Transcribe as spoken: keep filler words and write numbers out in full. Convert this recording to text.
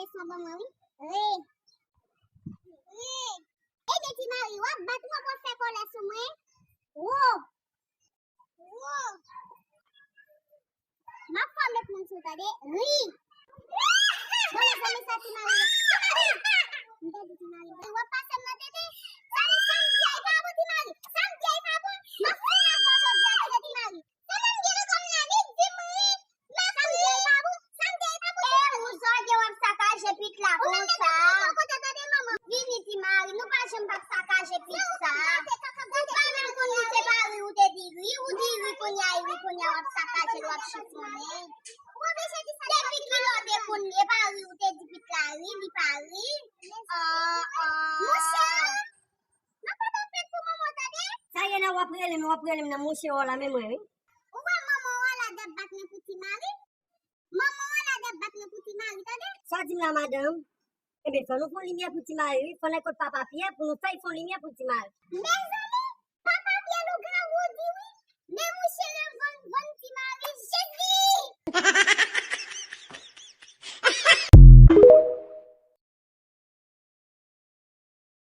Kesyon ban mwen, wi. Ri. Ri. Ebyen, Ti Mari, w ap bat mwen pou w ap fè kòlè sou mwen? Wo. Wo. M ap fòme pou m sou, tande. Ri. Bon, mezanmi, sa Ti Mari. M tande Ti Mari. W ap pase m nan tete. Sa m, sa m di a, e pa bon, Ti Mari. Sa m di a, e pa bon. M ap fin ak ou jodi a, tande, Ti Mari. Sa m gen nan kò m nan, li di m ri. M ap ri. Sa m di a, e pa bon. Sa m di a, e pa bon, Ti Mari. E ou sa w gen w ap sakaje pit la konsa. Ou menm, tande, manman. Vini, Ti Mari, nou pa janm p ap sakaje pit sa. Ou pa menm konn li se pa ri ou te di ri, ou di ri kounye a, e ri kounye a w ap sakaje l, w ap chifonnen. Depi kilè w te konn li, e pa ri ou te di pit la ri, li pa ri. Ah, ah. Monchè, m ap fè fèt pou manman w, tande? Sa ye nan w ap rele m, w ap rele m nan monchè w la, men mwen, wi. Ou wè manman w la d ap bat mwen pou Ti Mari? Manman w la d ap bat mwen pou Ti Mari, tande? Sa w di m la, madanm? Ebyen, fò nou fè yon limyè pou Ti Mari, wi. Fò n al kot papa Pyè pou nou fè l fè yon limyè pou Ti Mari. Mezanmi,